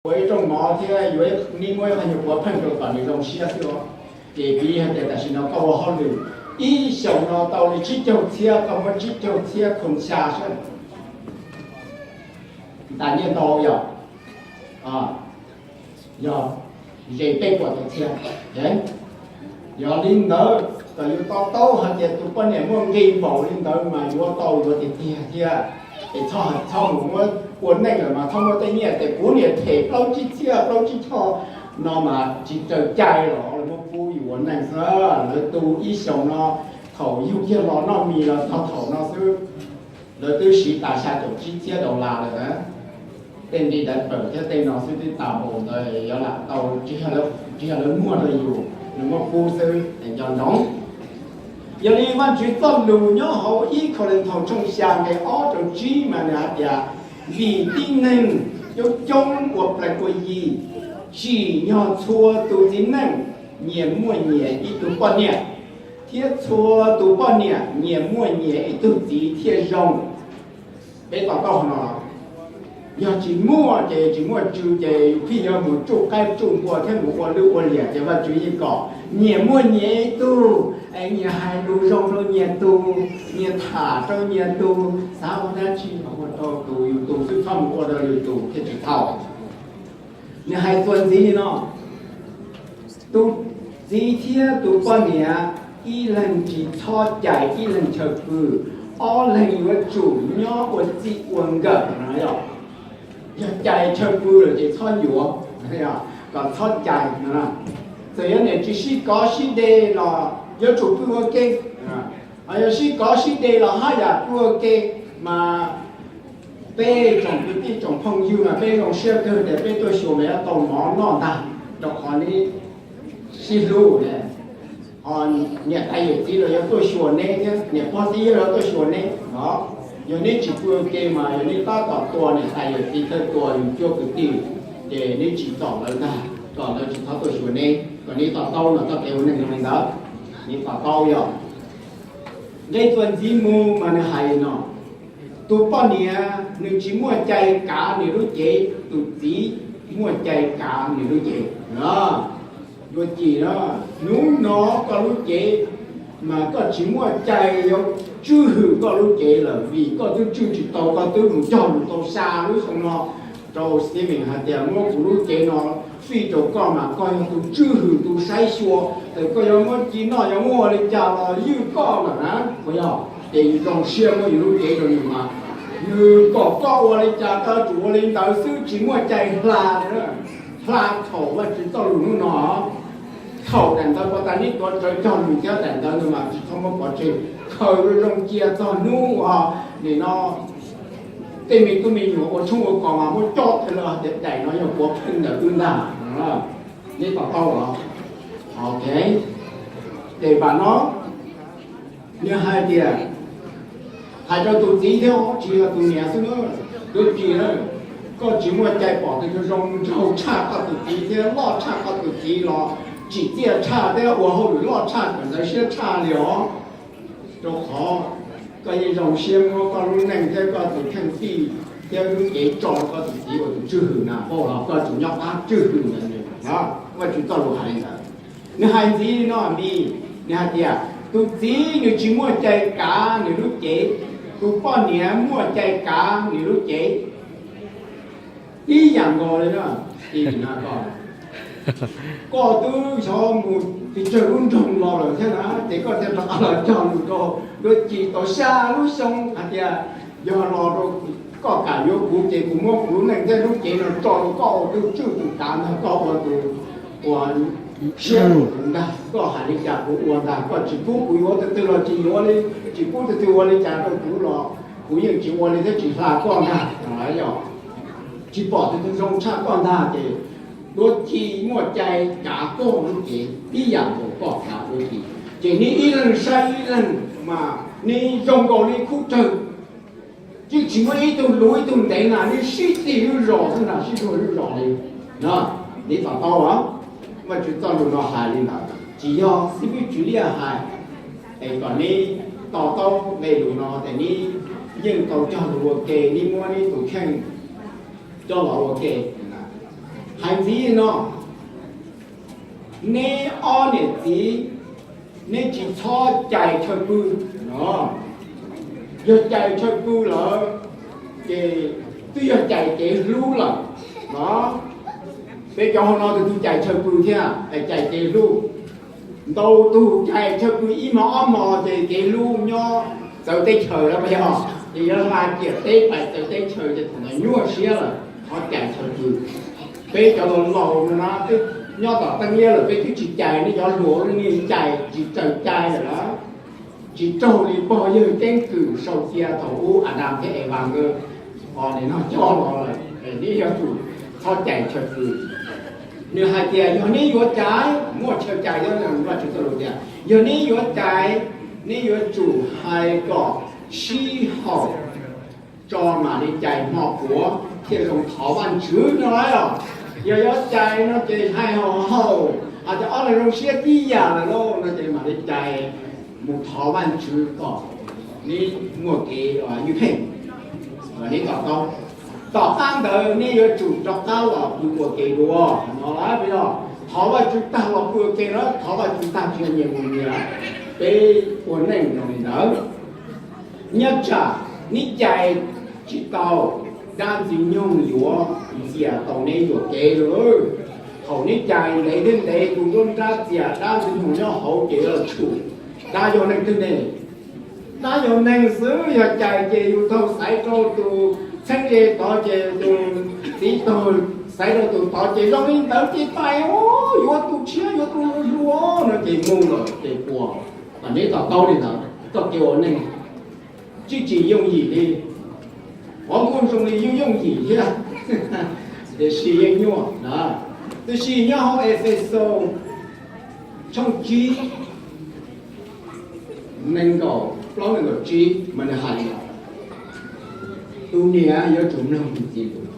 ua ib rooj mov thiab yuav neb muab ib qho nyuag puav pheej rau kom nws zoo siab xwb os. Ces piv hais tias tam sim no koj ua hauj lwm ib xyoos no tau li tsib caug txhiab, koj muab tsib caug txhiab khoom xya sab, ntas nyiaj ntau yog, yog ze peb puas tawm txhiab. Yog li ntawd kom yus to taub hais tias tus poj niam muaj nqi npaum li ntawd mas yuav tau yuav tiag tiag thiab. Es txhob, txhob mus muab ua neej lawm mas txhob muab tej nyiaj tias kuv niam them plaub tsib txhiab plaub tsib caug no mas tsis raws cai los lawv muab pub yus ua neej xwb. Lawv tu ib xyoos no thaum yug kiag los noj mis los txog thaum no xwb. Lawv twb siv tas xya caum tsib txhiab dollar lawm na. Tej nqi ntawd pawm thiab tej no xwb twb tas npaum ntawd yuav lam tau, tsis yog lawv muag rau yus, nws muab pub xwb es nco ntsoov. Yog li Vajtswv txoj lus nyob hauv ib Kauleethaus tshooj xya nqe ob rau tsib mas nws hais tias, vim tib neeg coob coob ua plees ua yi, tsim nyog txhua tus txiv neej nyias muaj nyias ib tug poj niam, thiab txhua tus poj niam nyias muaj nyias ib tug txiv thiaj zoo. Peb to taub no, yog tsis muaj ces tsis muaj tsw ces yus pheej yuav mus tsuj qaib tsuj npua thiab mus ua lwj ua liam ces Vajtswv yeej kom nyias muaj nyias ib tug, es nyias hais lus zoo rau nyias tus, nyias tham rau nyias tus, xav ua dab tsi los ua rau tus yus tus xwb, txhob mus ua rau lwm tus thiaj tsis tau. Nws hais txuas ntxiv li no, tus txiv thiab tus poj niam ib leeg tsis txhob cais ib leeg chaw pw, ob leeg yuav tsum nyob ua txij ua nkawm no. Yog cais chaw pw lawm ces txhob yuav, kom txhob cais no. Txawm yuav niam tsis sib kov sib de los yuav tsum pw ua ke. Ho yog sib kov sib de los haj yam pw ua ke, mas peb tsoom kwv tij tsoom phooj ywg mas peb zoo siab kawg tias peb tuaj xyuas mas yuav tau mov noj ntag, rau qhov neb sib hlub ne. Ho niam tais yawm txiv los yuav tuaj xyuas neb thiab, niam pog txiv yawg los tuaj xyuas neb os. Yog neb tsis pw ua ke mas yog neb tab tom tua niam tais yawm txiv, txawj tua yus cuab kwv tij, ces neb tsim txom lawv ntag, kom lawv tsis txhob tuaj xyuas neb, kom neb to taub no txoj kev ua neej zoo li ntawd. Neb to taub yog nqe txuas ntxiv mus mas nws hais li no, tus poj niam nws tsis muaj cai kav nws lub cev, tus txiv muaj cai kav nws lub cev. Yuav ci, hnub no koj lub cev mas koj tsis muaj cai yuav tswj hwm koj lub cev lawm, vim koj twb tswj tsis tau, koj twb mus cog lus tau xya lub xyoo no rau Steven hais tias muab kuv lub cev no fij rau koj mas koj yog tus tswj hwm tus saib xyuas, txawm koj yuav muab ci noj yuav muab ua li cas los ywj koj lawm na. Puas yog? Ces yus zoo siab muab yus lub cev rau nws mas nws kom koj ua li cas koj yuav tsum ua li ntawd xwb, tsis muaj cai hla li. Hla thaum Vajtswv txoj lus hnub no, thaum daim ntawd pas tas neb tuav rawv cog lus thiab daim ntawd no mas tsis txhob muab pov tseg, khaws zoo cia txog hnub uas nim no tej me tub me nyuam ua tshoob ua kos mas muab coj tag los tias daim no yog puav pheej ntawm wb ntag. Neb to taub los? Ok, ces vam no nws hais tias, hais rau tus txiv thiab tsis yog tus niam xwb na, tus txiv na, koj tsis muaj cai pom tus twg zoo nraug tshaj koj tus txiv thiab loj tshaj koj tus txiv los tsim txiaj tshaj thiab ua hauj lwm loj tshaj kom ntxeev siab tshaj li os. Rau qhov koj yeej zoo siab muab koj lub neej thiab koj tus kheej txij thiab lub cev tso rau koj tus txiv ua tus tswj hwm na, koj los koj tsum nyob qab tswj hwm ntawd. Vajtswv txoj lus hais li ntawd. Nws hais ntxiv li no ntxiv, nws hais tias tus txiv nws tsis muaj cai kav nws lub cev, tus poj niam muaj cai kav nws lub cev. Ib yam nkaus li na, koj, koj twb xyov mus tiv tsawg lub nroog los lawm thiab na, ces koj thiaj rov qab los cog lus rau, yuav ci tau xya lub xyoo hais tias yog los rau koj kam yuav kuv ces kuv muab kuv lub neej thiab lub cev no tso rau koj ua tus tswj tus kav ntag, koj ua tus ua siab rau kuv ntag, koj hais li cas kuv ua ntag, koj tsis pub kuv yuav tus twg los tsis yuav li, tsis pub tus twg ua li cas rau kuv los kuv yeej tsis ua li thiab tsis hla koj ntag. Yog tsis pom tus twg zoo tshaj koj ntag ces yuav ci muaj cai kav koj lub cev tib yam nkaus koj kav lub cev. Ces neb ib leeg saib ib leeg mas neb zoo nkaus li khub rawg. Yeej tsis muaj ib tug luv ib tug ntev na, neb sib txig lub zos xwb na, sib luag lub zos li. Neb to taub os, Vajtswv txoj lus no hais li ntawd. Tsis yog xib fwb Tswv Liaj hais, es kom neb to taub nqe lus no ces neb yeej tau cog lus ua ke, neb muab neb tus kheej coj los ua ke. Hais ntxiv no, neb ob niam txiv, neb tsis txhob cais chaw pw no. Yog cais chaw pw lawm ces twb yog cais kev hlub lawm no. Peb cov hauv no tus twg cais chaw pw thiab, cais kev hlub. Ntau tus cais chaw pw ib hmos ob hmos ces kev hlub nyob txawv teb chaws lawm, yog ces yuav hla ciam teb pais txawv teb chaws ces thaum ntawd nyuaj siab lawm, thov cais chaw pw. Peb cov laus laus no na, nyob tom teeb liab lawm peb twb tsis cais, nej cov hluas nej cais tsis raws cai lawm na. Tsis raug li pog yawg keeb kwm sau cia thaum ub Adas thiab Evas nkawd os, nim no coj los lawm, neb yuav tsum txhob cais chaw pw. Nws hais tias yog neb yuav cais, muaj chaw cais, Vajtswv txoj lus tias yog neb yuav cais, neb yuav tsum hais kom sib haum tso mam li cais hmo puav thiaj zoo thov Vajtswv no lauj. Yog yuav cais no ces hais haum haum, hais tias ob leeg zoo siab tib yam lawm lauj no ces mam li cais mus thov Vajtswv kom neb muaj kev ywj pheej, neb to taub. Tom qab ntawd neb yuav tsum rov qab los pw ua ke dua no lauj. Thov Vajtswv tag los pw ua ke na, thov Vajtswv tag tsis nyias mus nyias, peb ua neej zoo li ntawd. Nyob tsam neb cais tsis tau, dab ntxwg nyoog yuav ntxias tau neb yuam kev lawm. Thaum neb cais ntev thiab ntev, tus nruab nrab txias dab ntxwg nyoog nyob hauv ces yuav los tshum. Dab yog neeg twg ne? Dab yog neeg xwb, yog cais ces yus taug xaiv rau tus txheeb ze tod ces tus txiv taug xaiv rau tus tod ces zoo li ntawd ces pais, yuav tus tshiab yuav tus hluas no ces mus lawm ces puas. Mas neb to taub li ntawd, txoj kev ua neej tsis tsis yooj yim li. Qhov muaj zoo li yooj yooj yim thiab, tiam sis yeej nyuaj na. Tiam sis nyob hauv Efexus tshooj tsib, nees nkaum plaub nees nkaum tsib mas nws hais li no: Tus niam yuav tsum mloog tus txiv lus.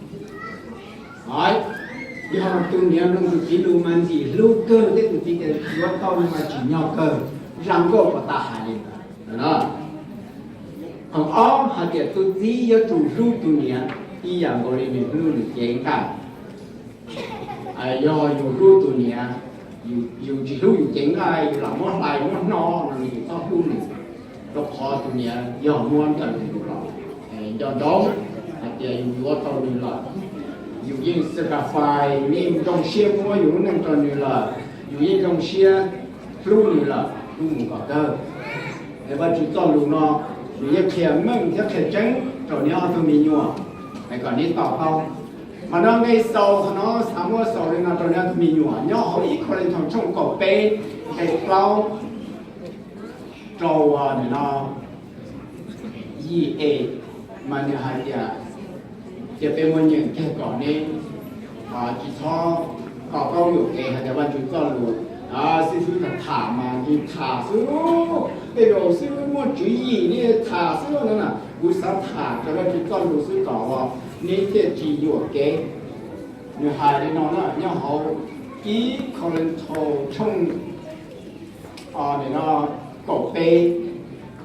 Yog tus niam mloog tus txiv lus mas ntxim hlub kawg, thiab tus txiv tias yuav tau no mas tsim nyog kawg, zaj nkauj puas tas hais li ntawd. Qhov ob hais tias tus txiv yuav tsum hlub tus niam ib yam nkaus li nws hlub nws cev nqaij. Yog yus hlub tus niam, yus tsis hlub yus cev nqaij, yus lam muab hlais muab hno no yus txhob hlub nws, rau qhov tus niam yog muab ntawm yus los. Nco ntsoov hais tias yus yuav tau nws lawm, yus yeej sacrifice, yus yeej zoo siab muab yus lub neej rau nws lawm, yus yeej zoo siab hlub nws lawm, hlub mus kom kawg. Es Vajtswv txoj lus no nws yeej qhia meej thiab qhia tseeb rau neb ob tug me nyuam, es kom neb to taub. Mas no nqe xaus qhov no xav muab xaus li no rau neb ob tug me nyuam nyob hauv ib Kauleethaus tshooj kaum peb nqe plaub rau nim no yim es, mas nws hais tias, tias peb muaj nyeem kiag kom neb tsis txhob to taub yuam kev hais tias Vajtswv txoj lus xib fwb tham tham mas nws tham xwb, tej zaum xib fwb muaj tswv yim nws tham xwb no na. Kuv xav tham rau Vajtswv txoj lus xwb kom neb thiaj tsis yuam kev. Nws hais li no na, nyob hauv ib Kauleethaus tshooj kaum peb,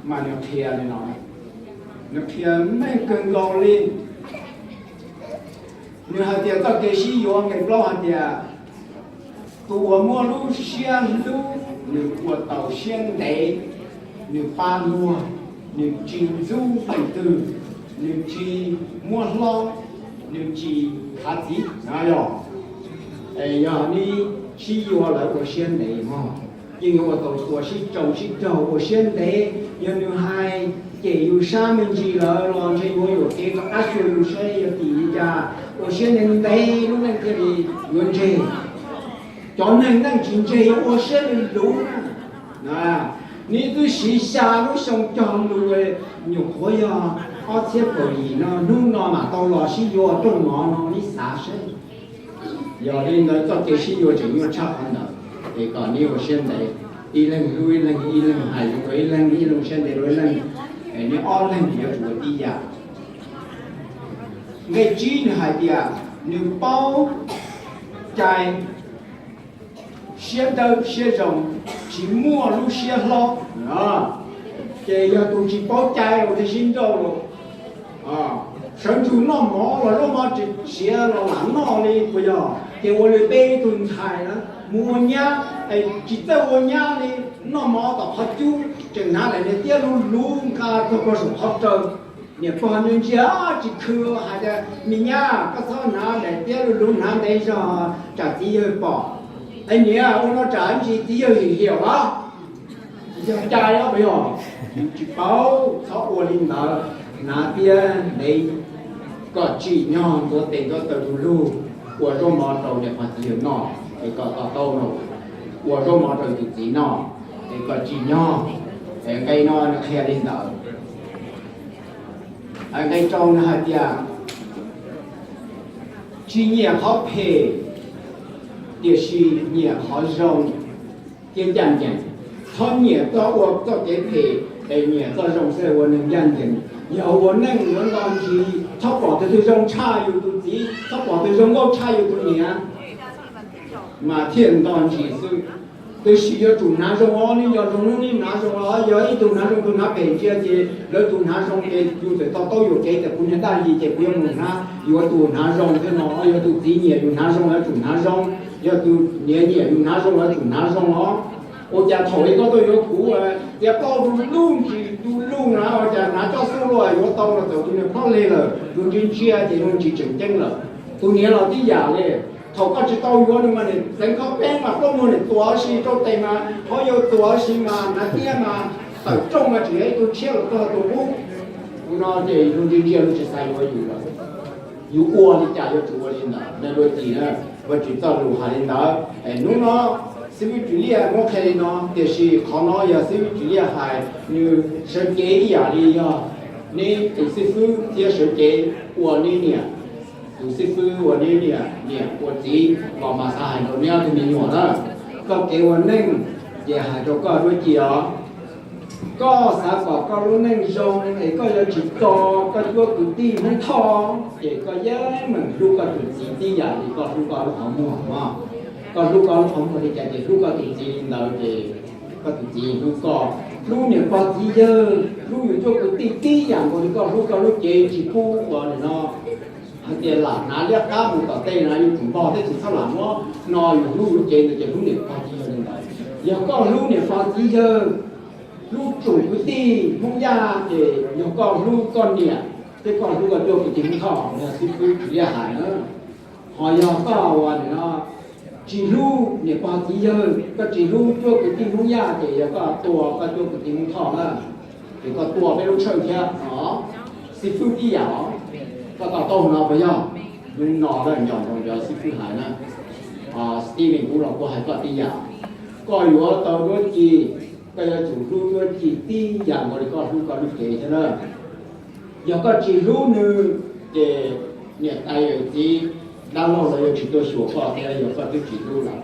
mas nws qhia li no, nws qhia meej kawg nkaus li. Nws hais tias txoj kev sib yuav nqe plaub hais tias, tus uas muaj lub siab hlub nws ua tau siab ntev, nws pab luag, nws tsis ntxub leej twg, nws tsis muab hlob, nws tsis khav txiv. Yog, yog neb sib yuav lawm ua siab ntev mog, yeej yuav ua tau ua sib tsoo sib raug ua siab ntev. Yog nws hais cem yus sab me ntsis lawm los ntshe yuav yuam kev rov qab xyuas lus saib yog tim li cas, ua siab ntev ntev lub neej thiaj li yuav ntseg. Cov neeg neej tsis ntseg yuav ua siab li luv. Neb twb siv xya lub xyoo cog lus, nyuam qhuav yog ob txhiab kaum yim no, hnub no mam tau los sib yuav rooj mov no, neb xav seb. Yog li ntawd txoj kev sib yuav tseem nyuaj tshaj qhov ntawd, es kom neb ua siab ntev, ib leeg hlub ib leeg, ib leeg hais zoo rau ib leeg, ib leeg ua siab ntev rau ib leeg, es neb ob leeg yuav tsum ua tib yam. Nqe tsib nws hais tias nws paub cai siab dawb siab zoo, tsis muaj lub siab hlob. Ces yog tus tsis paub cai los thiaj sib nrauj los, sawv ntsug noj mov los zaub mov tsis siav los lam noj li puas yog? Ces ua li peb tug ntxhais na, mus ua nyab, tsis txawj ua nyab li, noj mov tom qhov cub, tseem hnav daim niag tiab luv luv nqa txog pog saum qhov rawg. Niam pog ntsia ntsia tsis khw, hais tias, me nyab, koj txhob hnav daim tiab luv luv hnav ntev zog tsam txiv yawg pom. Es niam, ua no tsam ntsis txiv yawg hiam los? Yog cai os puas yog? Tsis paub, txhob ua li ntawd, hnav tiab ntev, kom tsim nyog ntxuav tes ntxuav taw du lug, ua zaub mov rau niam pog txiv yawg noj es kom to taub no, ua zaub mov rau tus txiv noj es kom tsim nyog. Es nqe no nws qhia li ntawd. Nqe rau nws hais tias, tsis nyiam qhov phem, tiam sis nyiam qhov zoo thiab ncaj ncees. Txhob nyiam txoj ua txoj kev phem, es nyiam txoj zoo xwb, ua neeg ncaj ncees. Yog ua neej yuav nto ntsis, txhob pom tus twg zoo tshaj yus tus txiv, txhob pom tus zoo nkauj tshaj yus tus niam, mas thiaj nto ntsis xwb. Tiam sis yuav tsum hnav zoo os, nej yog zoo hnub nej hnav zoo os, yog ib tug hnav zoo tus hnav phem ntsia ces lawv tus hnav zoo ces yus txawm to taub yuam kev tias kuv niag dab li ces kuv yuav mus hnav yuav tus hnav zoo thiab no. Yog tus txiv nyiam yus hnav zoo lawv tsum hnav zoo, yog tus niam nyiam yus hnav zoo lawv tsum hnav zoo os. Ua cas thaum ub koj tuaj yuav kuv tias koj du lug ntsis du lug na, ua cas hnav coj xub luaj yuav tau los txawm tus niag plob leg lawm, tus ntsia ntsia ces tus tsis tseem ceeb lawm. Tus niam los tib yam li, thaum koj tsis tau yuav nws mas niam txeev khob peeb mas plaub muag niam tuav si rau tes mas qhov yau tuav si mas hnav tiab mas tawm rooj mas tseem yog ib tug tshiab los txog tus qub. Tus no ces yus ntsia ntsia yus tsis xav yuav yus lawm. Yus ua li cas yuav tsum ua li ntawd, nej dua txim na. Vaj Tswv txoj lus hais li ntawd. Hnub no xib fwb Tsis Liaj muab qhia li no, tiam sis qhov no yog xib fwb Tsis Liaj hais, nws sawv cev ib yam li yog neb tus xib fwb thiab sawv cev ua neb niam, tus xib fwb ua neb niam, niam ua txiv los mas xav hais rau neb ob tug me nyuam na. Koj kev ua neej ces hais rau koj dua txim os. Koj xav kom koj lub neej zoo es koj yuav tsis tso koj cuab kwv tij Hmoob Thoj, ces koj yeej meem hlub koj tus txiv tib yam li koj hlub koj lub qhov muag no. Koj hlub koj lub qhov muag li cas ces hlub koj tus txiv li ntawd ces koj tus txiv hlub koj. Hlub niam pog txiv yawg, hlub yus cuab kwv tij tib yam nkaus li koj hlub koj lub cev tsis pub ua li no. Hais tias lam hnav liab qab mus tom tej no yuav tsum npog thiab tsis txhob lam muab no, yus hlub yus cev ntawd ces hlub niam pog txiv yawg li ntawd. Yog koj hlub niam pog txiv yawg, hlub tsoom kwv tij Hmoob Yaj ces yog koj hlub koj niam thiab koj hlub koj cuab kwv tij Hmoob Thoj, yog xib fwb Tsis Liaj hais na. Ho yog koj ua no tsis hlub niam pog txiv yawg, koj tsis hlub cuab kwv tij Hmoob Yaj ces yog koj tua koj cuab kwv tij Hmoob Thoj na, ces koj tua peb lub tshawj thiab no. Xib fwb tib yam os, koj to taub no puas yog? Hnub no lawm nco ntsoov cov xib fwb hais na. Steven kuv los kuv hais koj tib yam, koj yuav tau duab ci, koj yuav tsum hlub duab ci tib yam nkaus li koj hlub koj lub cev thiab na. Yog koj tsis hlub nws, ces niam tais yawm txiv dab laug los yuav tsis tuaj xyuas koj thiab, yog koj twb tsis hlub lawm.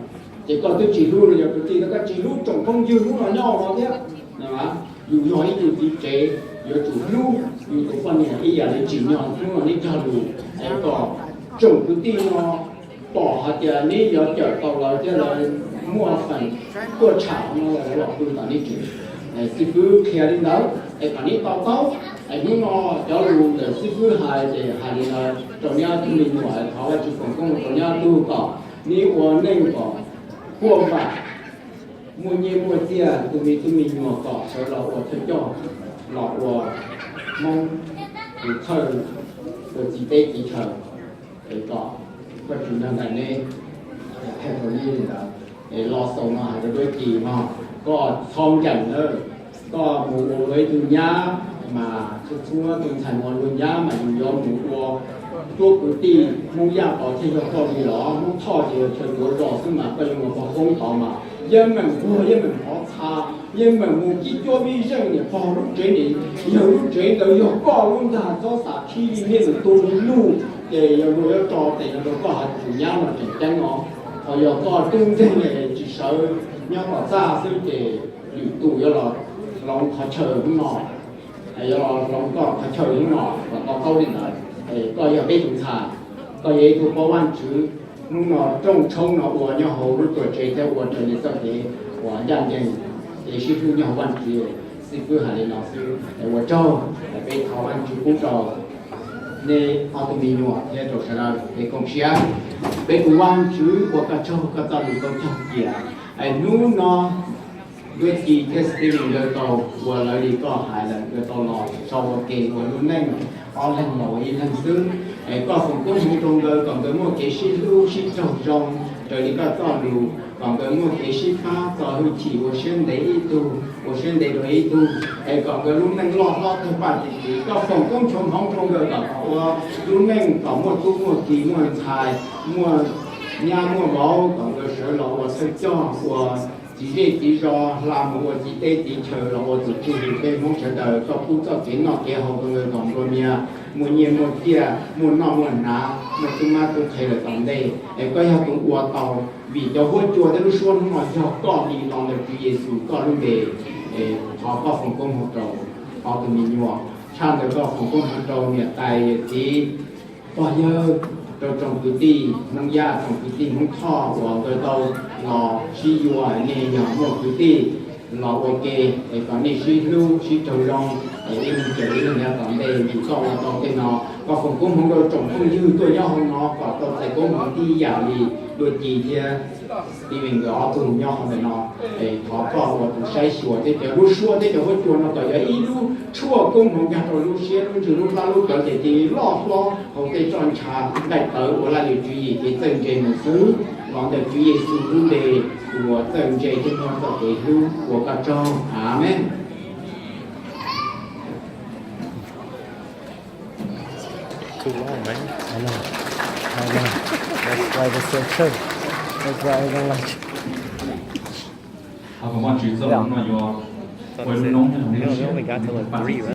Ces koj twb tsis hlub los yog kwv tij, koj tsis hlub tsoom phooj ywg hnub no nyob no thiab. Yus yog ib tug txiv tsev, yuav tsum hlub yus tus poj niam ib yam li tsim nyog hnub no neb cog lus, es kom tsoom kwv tij no pom hais tias neb yuav cawm tau lawv thiab lawv muaj feem tuaj tsham no los lawv los pw tom neb tsev. Xib fwb qhia li ntawd es kom neb to taub. Es hnub no cov lus ntawm xib fwb hais ces hais li ntawd rau neb ob tug me nyuam, thov Vajtswv foom koob rau neb ob tug kom neb ua neej kom huaj vam, muaj nyiaj muaj txiaj, tus me tub me nyuam kom sawv los ua thawj coj, los ua Hmoob tus thawj, ua txiv teb txiv chaw. Es kom Vajtswv nrog nraim neb, hais rau neb li ntawd. Es lo xaus no hais rau duab ci no, koj txhob nkees nawb. Koj mus ua luag ib tug nyab mas txhua txhua tus ntxhais mus ua luag nyab mas yus yuav mus ua cuab kwv tij Hmoob Yaj tod thiaj yog koj li los Hmoob Thoj ces yog chaw tuav zos xwb mas koj yuav mus pog koob tod mas yeej meem nquag yeej meem hov txha, yeej meem mus kib cuab vij zeej niam pog lub tsev, yawg lub tsev ntawd yog koj lub ntag, txhob xav khib li nej tus tub li luj. Ces yog luag yuav tso tes no rau koj hais tus nyab no tseem ceeb os. Ho yog koj tub nkeeg tsis sawv nyob tom txaj xwb ces lwm tus yuav los hloov qhov chaw hnub no, yuav los hloov koj qhov chaw hnub no kom to taub li ntawd. Koj yog peb tus ntxhais, koj yog ib tug paub Vajtswv, hnub no rooj tshoob no ua nyob hauv lub tuam tsev thiab ua raws li txoj kev uas ncaj ncees, kev sib hlub nyob hauv Vajtswv. Xib fwb hais li no xwb, ua tsaug, peb thov Vajtswv pub rau nej ob tug me nyuam thiab rau sawv daws kev koom siab. Peb kuj Vajtswv ua koj tsaug koj txoj lus tau cog tias, es hnub no Duab Ci thiab Steven nkawd tau ua lawv li koj hais lawm, nkawd tau los so ua ke ua lub neej, ob leeg los ua ib leeg xwb. Es koj foom koob hmoov rau nkawd kom nkawd muaj kev sib hlub sib raug zoo raws li koj txoj lus, kom nkawd muaj kev sib pab txo hwj chim ua siab ntev ib tug ua siab ntev dua ib tug, es kom nkawd lub neej loj hlob tawg paj txi txiv. Koj foom koob hmoov rau nkawd kom ua lub neej kom muaj tub muaj ki muaj ntxhais muaj nyab muaj vauv, kom nkawd sawv los ua thawj coj ua txiv zej txiv zos, hla mus ua txiv teb txiv chaw los ua tus tswj hwm peb Hmoob sawv daws. Koj pub txoj kev noj kev haus rau nkawd kom nplua mias, muaj nyiaj muaj txiaj, muaj noj muaj hnav, muaj tub mab tub qhe lawm tom ntej. Es koj yog tus ua tau, vim cov huab cua thiab lub suab hnub no yog koj li los ntawm Tswv Yexus koj lub npe. Thov koj foom koob hmoov rau ob tug me nyuam, tshaj ntawd koj foom koob hmoov rau niam tais yawm txiv pog yawg, rau tsoom kwv tij Hmoob Yaj, tsoom kwv tij Hmoob Thoj uas nkawd tau los sib yuav, nej yog muaj kwv tij los ua ke, es kom nej sib hlub sib raug zoo, es ib leeg raws ib leeg yav tom ntej. Vim koj ua tau tej no, koj foom koob hmoov rau tsoom phooj ywg tuaj nyob hauv no kom tau txais koob hmoov tib yam li Duab Ci thiab Steven nkawd ob tug nyob hauv ntawm no. Es thov koj ua tus saib xyuas tej cov lub suab thiab cov huab cua no kom yog ib lub tshuaj koob hmoov nkag rau lub siab lub ntsws lub plab lub plawv, ces cia li loj hlob hauv tej txoj ntsha nqaij tawv ua laj li Tswv Yim kev txawj ntse mus xwb. Los ntawm Tswv Yexus lub npe uas txawj ntse thiab muaj txoj kev hlub, ua koj tsaug. Amees. Too long, man. I know. I know. That's why they're so choked. That's why I don't like it. Thov kom Vajtswv txoj lus no yuav ua lub noob nyob hauv nej lub siab.